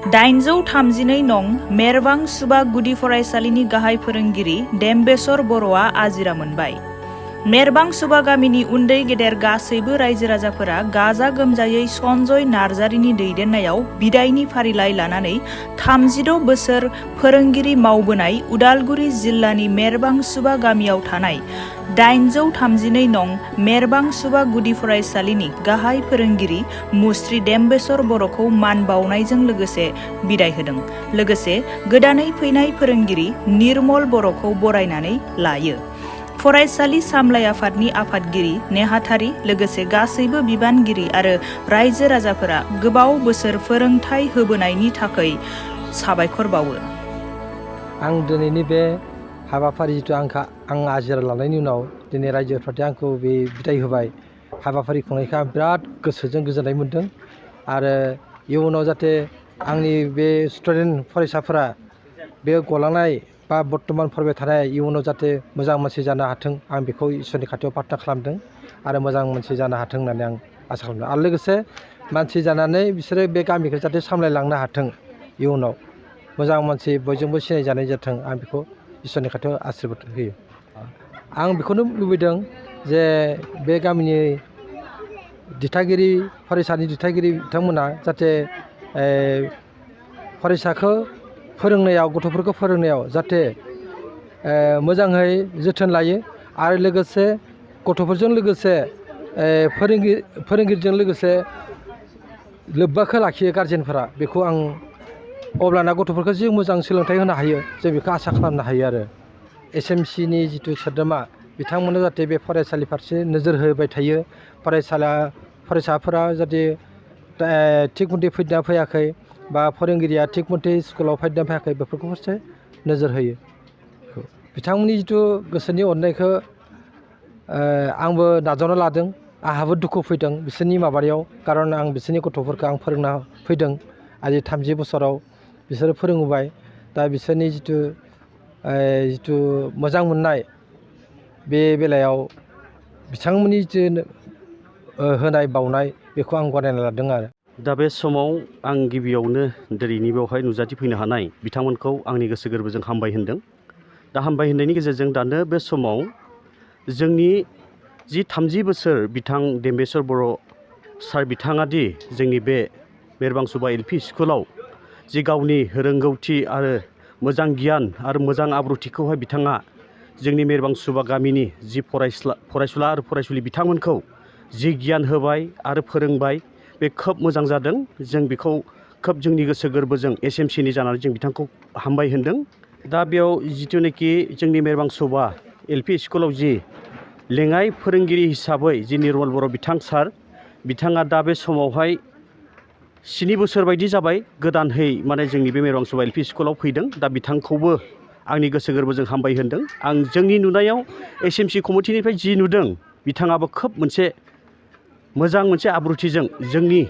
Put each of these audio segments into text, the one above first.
832 नं मेरबां सुबा गुदि फरायसालिनि गाहाय फोरोंगिरि देम्बेसर बर'आ आजिरा मोनबाय। मेरबां सुबा गामिनि उन्दै गेदेर गासैबो रायजो राजाफोरा गाजा गोमजायै सन्जय नार्जारिनि दैदेननायाव बिदायनि फारिलाइ लानानै 36 बोसोर फोरोंगिरि मावबोनाय उदालगुरि जिल्लानि मेरबां सुबा गामियाव थानाय 832 नं मेरबां सुबा गुदि फरायसालिनि गाहाय फोरोंगिरि मुस्रि देम्बेसर बर'खौ मान बावनायजों लोगोसे बिदाय होदों। लोगोसे गोदानै फैनाय फोरोंगिरि निर्मल बर'खौ बरायनानै लायो। फरायसालि सामलाय आफादनि आफादगिरि नेहाथारि लोगोसे गासैबो बिबानगिरि आरो रायजो राजाफोरा गोबाव बोसोर फोरोंथाय होबोनायनि थाखाय साबायखर बावो। आं दिनैनि बे हाबाफारि जिथु आं आजिरा लानायनि उनाव दिनै रायजोफ्रा आंखौ बे बिदाय होबाय। हाबाफारि खुंनायखौ आं बिराद गोसोजों गोजोननाय मोन्दों आरो इयुनाव जाहाथे आंनि बे स्टुडेन्ट फरायसाफोरा बे गलांनाय बा बर्तमान फरायबाय थानाय इयुनाव जाहाथे मोजां मानसि जानो हाथों आं बेखौ इसोरनि खाथियाव प्रार्थना खालामदों आरो मोजां मानसि जानो हाथों होननानै आं आसा खालामदों आरो लोगोसे मानसि जानानै बिसोरो बे गामिखौ जाहाथे सामलायलांनो हाथों इयुनाव मोजां मानसि बयजोंबो सिनायजानाय जाथों आं बेखौ इसोरनि खाथियाव आशीर्बाद होयो। आं बेखौनो लुबैदों जे बे गामिनि दिथागिरि फरायसानि दिथागिरि बिथांमोना जाहाथे फरायसाखौ फोरोंनायाव गथ'फोरखौ फोरोंनायाव जाहाथे मोजाङै जोथोन लायो आरो लोगोसे गथ'फोरजों लोगोसे फोरोंगिरिजों लोगोसे लोब्बाखौ लाखियो गारजेनफोरा बेखौ आं अब्लाना गथ'फोरखौ जि मोजां सोलोंथाइ होनो हायो जों बेखौ आसा खालामनो हायो आरो SMCनि जिथु सोद्रोमा बिथांमोना जाहाथे बे फरायसालि फारसे नोजोर होबाय थायो फरायसाफोरा जाहाथे थिग मथे फैदोंना फैयाखै बा फोरोंगिरिया थिग मथे स्कुलाव फैदोंना फैयाखै बेफोरखौ फारसे नोजोर होयो। बिथांमोननि जिथु गोसोनि अननायखौ आंबो नाजावना लादों। आंहाबो दुखु फैदों बिसोरनि माबायाव खारन आं बिसोरनि गथ'फोरखौ आं फोरोंना फैदों आजि 30 बोसोराव बिसोरो फोरोंबोबाय दा बिसोरनि जिथु मोजां मोननाय बे बेलायाव बिथांमोननि जिथु होनाय बावनाय बेखौ आं गनायना लादों आरो दा बे समाव आं गिबियावनो दिनैनि बेवहाय नुजाथिफैनो हानाय बिथांमोनखौ आंनि गोसो गोरबोजों हामबाय होनदों। दा हामबाय होननायनि गेजेरजों दानो बे समाव जोंनि जि 30 बोसोर बिथां देम्बेसर बर' सार बिथाङा दि जोंनि बे मेरबां सुबा LP स्कुलाव जि गावनि रोंगौथि आरो मोजां गियान आरो मोजां आब्रुथिखौहाय बिथाङा जोंनि मेरबां सुबा गामिनि जि फरायसुला आरो फरायसुलि बिथांमोनखौ जि गियान होबाय आरो फोरोंबाय बे खोब मोजां जादों। जों बेखौ खोब जोंनि गोसो गोरबोजों SMCनि जानानै जों बिथांखौ हामबाय होनदों। दा बेयाव जिथुनाखि जोंनि मेरबां सुबा LP स्कुलाव जि लेङाइ फोरोंगिरि हिसाबै जि निर्मल बर' बिथां सार बिथाङा दा बे समावहाय 7 बोसोर बायदि जाबाय गोदानहै माने जोंनि बे मेरबां सुबा LP स्कुलाव फैदों। दा बिथांखौबो आंनि गोसो गोरबोजों हामबाय होनदों। आं जोंनि नुनायाव SMC कमिटिनिफ्राय जि नुदों बिथाङाबो खोब मोजां मोनसे आब्रुथिजों जोंनि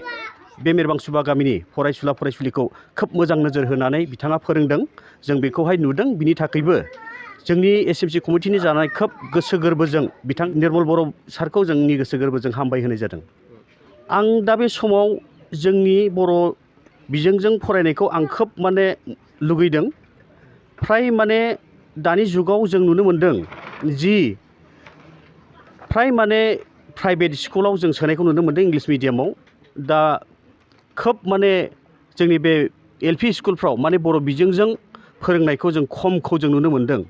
बे मेरबां सुबा गामिनि फरायसुला फरायसुलिखौ खोब मोजां नोजोर होनानै बिथाङा फोरोंदों। जों बेखौहाय नुदों। बिनि थाखायबो जोंनि SMC कमिटिनि जानाय खोब गोसो गोरबोजों बिथां निर्मल बर' सारखौ जोंनि गोसो गोरबोजों हामबाय होनाय जादों। आं दा बे समाव जोंनि बर' बिजोंजों फरायनायखौ आं खोब माने लुगैदों। फ्राय माने दानि जुगाव जों नुनो मोन्दों जि फ्राय माने प्राइभेट स्कुलाव जों सोनायखौ नुनो मोन्दों इंलिश मिडियामाव। दा खोब माने जोंनि बे LP स्कुलफ्राव माने बर' बिजोंजों फोरोंनायखौ जों खमखौ जों नुनो मोन्दों।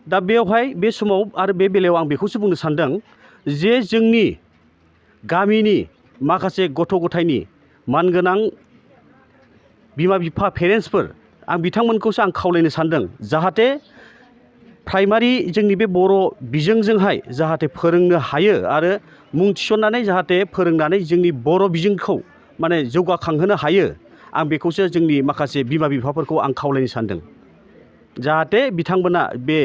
दा बेवहाय बे समाव आरो बे बेलायाव आं बेखौसो बुंनो सान्दों जे जोंनि गामिनि माखासे गथ' गथायनि मानगोनां बिमा बिफा पेरेन्टसफोर आं बिथांमोनखौसो आं खावलायनो सान्दों जाहाथे प्राइमारि जोंनि बे बर' बिजोंजोंहाय जाहाथे फोरोंनो हायो आरो मुं थिसननानै जाहाथे फोरोंनानै जोंनि बर' बिजोंखौ माने जौगाखांहोनो हायो। आं बेखौसो जोंनि माखासे बिमा बिफाफोरखौ आं खावलायनो सान्दों जाहाथे बिथांमोना बे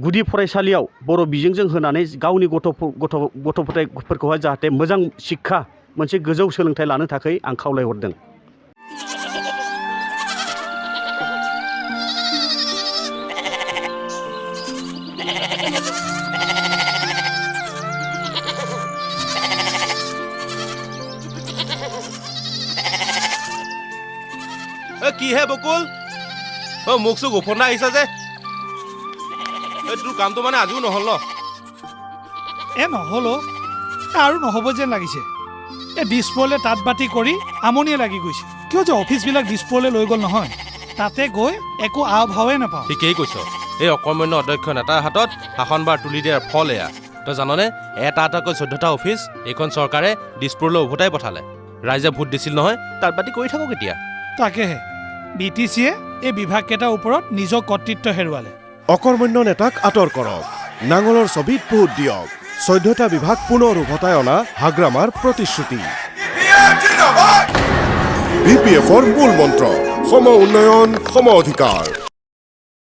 गुदि फरायसालियाव बर' बिजोंजों होनानै गावनि गथ' गथायफोरखौहाय जाहाथे मोजां शिक्षा मोनसे गोजौ सोलोंथाइ लानो थाखाय आं खावलायहरदों। কি হে বকুল মোক চুক ফোন আহিছা যে তোৰ কামটো মানে আজিও নহ'ল ন নহ'ল আৰু নহ'ব যেন লাগিছে দিছপুৰলৈ তাঁত বাতি কৰি আমনিয়ে লাগি গৈছে কিয় যে অফিচবিলাক দিছপুৰলৈ লৈ গ'ল নহয় তাতে গৈ একো আও ভাৱে নাপাওঁ ঠিকেই কৈছ এই অকৰ্মণ্য অধ্যক্ষ নেতাৰ হাতত শাসনভাৰ তুলি দিয়াৰ ফল এয়া তই জাননে এটাকৈ 14টা অফিচ এইখন চৰকাৰে দিছপুৰলৈ উভতাই পঠালে ৰাইজে ভোট দিছিল নহয় তাঁত বাতি কৰি থাকক এতিয়া তাকেহে BTCয়ে এই বিভাগকেইটাৰ ওপৰত নিজৰ কৰ্তৃত্ব হেৰুৱালে অকৰ্মণ্য নেতাক আঁতৰ কৰক নাঙলৰ ছবিত ভোট দিয়ক 14টা বিভাগ পুনৰ উভতাই অনা হাগ্ৰামাৰ প্ৰতিশ্ৰুতি BPFৰ মূল মন্ত্ৰ সম উন্নয়ন সম অধিকাৰ